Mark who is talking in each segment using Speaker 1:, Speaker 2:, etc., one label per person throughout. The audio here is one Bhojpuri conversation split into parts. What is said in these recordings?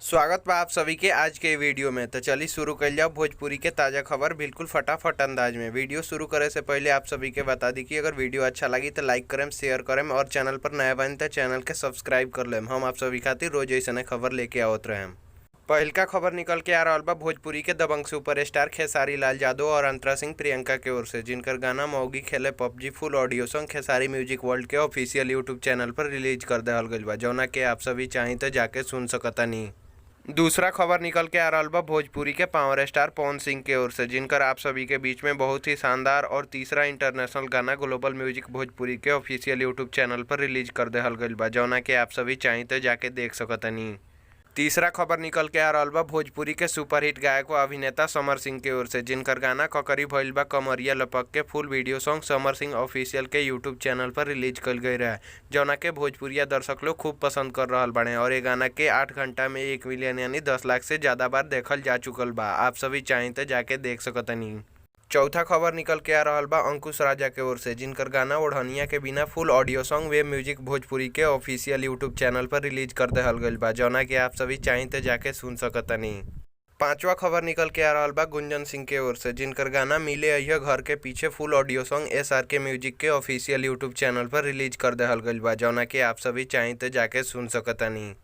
Speaker 1: स्वागत बा आप सभी के आज के वीडियो में। तो चलिए शुरू कर जाओ भोजपुरी के ताज़ा खबर बिल्कुल फटाफट अंदाज में। वीडियो शुरू करे से पहले आप सभी के बता दी कि अगर वीडियो अच्छा लगी तो लाइक करें, शेयर करें और चैनल पर नया बन तो चैनल के सब्सक्राइब कर लें। हम आप सभी खातिर रोज ऐसा खबर लेके आवत रहें। पहिलका खबर निकल के आ रहा बा भोजपुरी के दबंग सुपर स्टार खेसारी लाल यादव और अंतरा सिंह प्रियंका के ओर से, जिनकर गाना मौगी खेले PUBG full audio song Khesari music world के ऑफिशियल यूट्यूब चैनल पर रिलीज कर दिहल गइल बा, जौना के आप सभी चाहीं तो जाके सुन सकतानी। दूसरा खबर निकल के आ रहा बा भोजपुरी के पावर स्टार पवन सिंह के ओर से, जिनकर आप सभी के बीच में बहुत ही शानदार और तीसरा इंटरनेशनल गाना ग्लोबल म्यूजिक भोजपुरी के ऑफिशियल यूट्यूब चैनल पर रिलीज कर दिहल गइल बा, जौना के आप सभी चाहीं तो जाके देख सकतानी। तीसरा खबर निकल के आ रहा बा भोजपुरी के सुपरहिट गायक व अभिनेता समर सिंह के ओर से, जिनकर गाना ककरी भइल बा कमरिया लपक के full video song Samar Singh official के यूट्यूब चैनल पर रिलीज कल गई रहे, जौना के भोजपुरिया दर्शक लोग खूब पसंद कर रहा बाड़े और ये गाना के 8 घंटा में 1 मिलियन यानी 10 लाख से ज़्यादा बार देखल जा चुकल बा। आप सभी चाहें तो जाके देख सकतनी। चौथा खबर निकल के आ रहा बा अंकुश राजा के ओर से, जिनकर गाना ओढ़निया के बिना full audio song web music Bhojpuri के ऑफिशियल यूट्यूब चैनल पर रिलीज कर दिहल गइल बा, जौना के आप सभी चाहें तो जाके सुन सकतनी। पांचवा खबर निकल के आ रहा बा गुंजन सिंह के ओर से, जिनकर गाना मिले अहिया घर के पीछे full audio song SRK music के ऑफिशियल यूट्यूब चैनल पर रिलीज कर दिहल गइल बा, जौना के आप सभी चाहें तो जाके सुन सकतनी।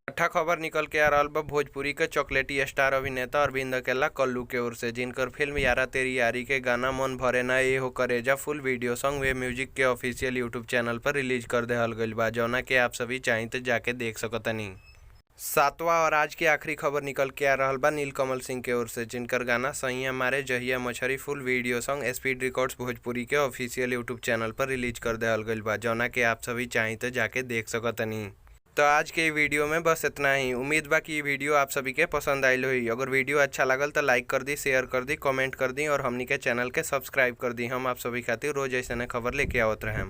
Speaker 1: छठा खबर निकल के आ रहा बा भोजपुरी के चॉकलेटी स्टार अभिनेता अरविंद अकेला कल्लू के ओर से, जिनकर फिल्म यारा तेरी यारी के गाना मन भरे ना ए हो करेजा full video song web music के ऑफिशियल यूट्यूब चैनल पर रिलीज कर दिहल गइल बा, जौना के आप सभी चाहें तो जाके देख सकतनी। सातवां और आज की आखिरी खबर निकल के आ रहा बा नीलकमल सिंह के ओर से, जिनकर गाना सैया मारे जहिया मछरी full video song speed records Bhojpuri के ऑफिशियल यूट्यूब चैनल पर रिलीज कर दिहल गइल बा, जौना के आप सभी चाहें तो जाके देख सकतनी। तो आज के वीडियो में बस इतना ही। उम्मीद बा कि ये वीडियो आप सभी के पसंद आयल होई। अगर वीडियो अच्छा लगल तो लाइक कर दी, शेयर कर दी, कमेंट कर दी और हमनी के चैनल के सब्सक्राइब कर दी। हम आप सभी खातिर रोज ऐसे खबर लेके आवत रहें।